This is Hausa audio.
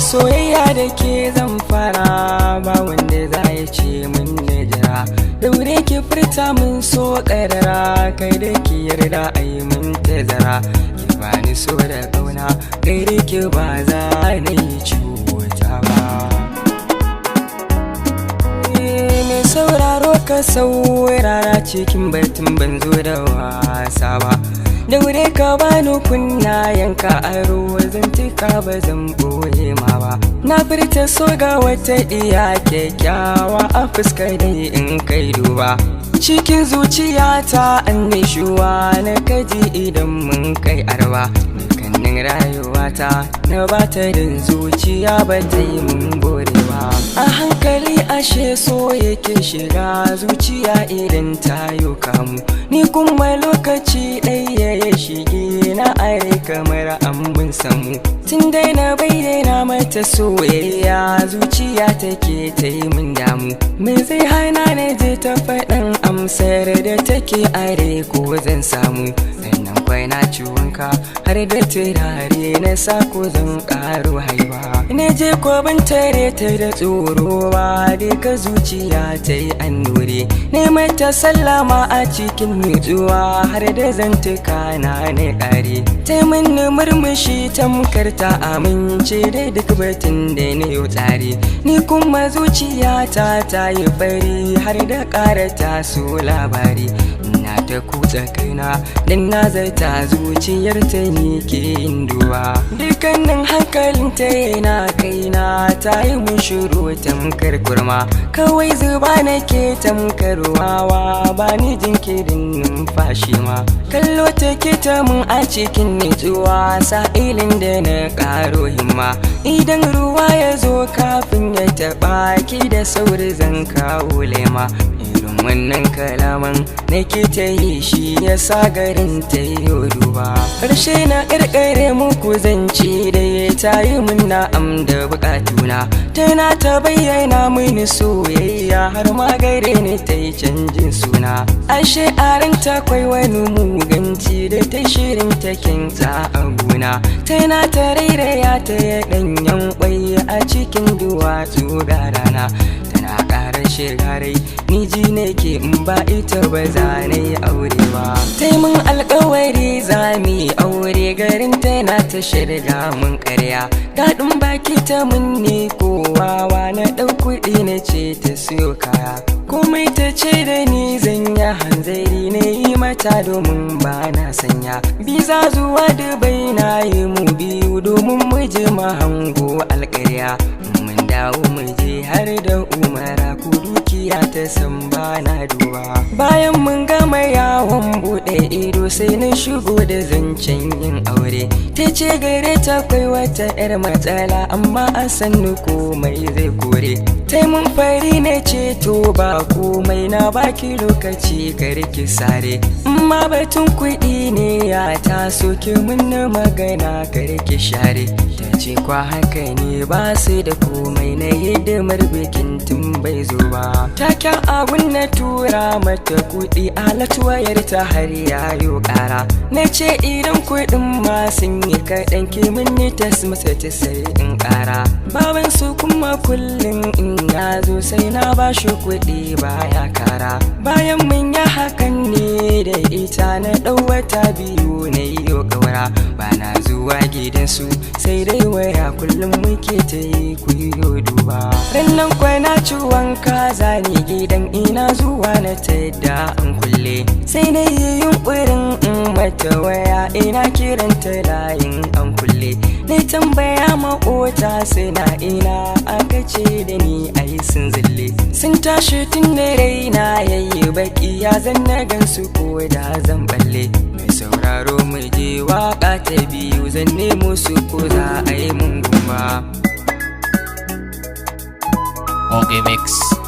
Soyayya da ke zan fara, ba wanda za ya ce mun na jira. Daure ki furta mun so ƙarara, kai da ki yarda a yi mun tazara. Ki bani so da ƙauna, gaire ki ba za na yi cuta ba. Mai sauraro, ka saurara, cikin batun ban zo da wasa ba. Daure ka bani kunna yanka aro, zantuka ba zan boye ma ba. Na furta so ga wata iya kyakkyawa, a fuskar dai in kai duba. Cikin zuciyata annishuwa na kaji idan mun kai arba. Dukkanin rayuwata na bata da zuciya ba ta yi mun gorewa. A hankali ashe so yake shiga zuciya idan ta yi kamu. Ni kuma lokaci ɗaya ya shige na are kamar an bin samu. Tun dai na bayyana mata soyayya, zuciya take ta yi min damu. Me zai hana na je ta faɗin amsar da take are ko zan samu? Sannan kwai na ci wanka har da turare na sa ko zan ƙaro haiba. Na je ko ban tare ta da tsoro ba, ka zuciya ta yi annure. Ne mata sallama a cikin nutsuwa, har da zantuka na na ƙare. Ta mini murmushi tamkar ta amince da duk batun da na yi tsari. Ni kuma zuciyata ta yi fari har da ƙara taso labari. Na ta kutsa kaina dan na zarta zuciyar ta ni ke duba. Dukkanin hankalinta yana kaina, ta yi mun shiru tamkar kurma. Kawai zuba nake tamkar wawa, ba ni jinkirin numfashi ma. Kallo take ta mun a cikin nutsuwa sa'ilin da na karo himma. Idan ruwa ya zo kafin ya taɓa ki, da sauri zan kawo lema. Irin wannan kalaman nake ta yi, shi ya sa garin ta yi duba. Ƙarshe na ƙarƙare muku zance da ya ta yi mun na'am da buƙatuna. Tana ta bayyana mini soyayya, har ma gare ni ta yi canjin suna. Ashe a ranta kwai wani muganci da ta shirin ta kinsa a gona. Tana ta rairaya ta ya ɗanyen kwai a cikin duwatsu ga rana. Tana ƙara shiga rai, ni ji nake in ba ita ba za na yi aure ba. Taimun alkawari za mu yi aure, garin tana ta shirga mun karya. Daɗin baki ta mun ni kowawa, na ɗau kuɗi na ce ta siyo kaya. Komai ta ce da ni zan yi hanzari na yi mata domin ba na sanya. Biza zuwa Dubai na yi mu biyu domin mu je hango alƙarya. Mun dawo mu je har da umara, ku dukiya ta san ba na duba. Bayan mun gama yawon buɗe ido, sai na shigo da zancen yin aure. Ta ce gare ta kwai wata 'yar matsala, amma a sannu komai zai kore. Tai mun fari, na ce to ba komai, na baki lokaci, kar ki sare. Amma batun kuɗi ne ya taso, ki mun magana, kar ki share. Ta ce kwa haka ne, ba su da komai na hidimar bikin tun bai zo ba. Taken abun na tura mata kuɗi, alat wayar ta har yayo ƙara. Na ce idan kuɗin ma sun yi kaɗan, ki mun ni ta masa ta sai in ƙara. Baban su kuma kullum in na zo sai na ba shi kuɗi, baya kara. Bayan mun yi hakan ne da ita, na ɗau wata 2 na yi ƙaura. Ba na zuwa gidansu, sai dai waya kullum muke ta yi kuyo duba. Rannan kwana ciwon kaza ne gidan, ina zuwa na ta yadda an kulle. Sai na yi yunƙurin in mata waya, ina kiranta layin an kulle. Na tambaya maƙota suna ina, aka ce da ni ai sun zille. Sun tashi tun da raina yayi baki, ya zan na gansu ko da zan balle. Mai sauraro, mu je waka ta biyu, zan nemo su ko za a yi mun guma. Okay Mix.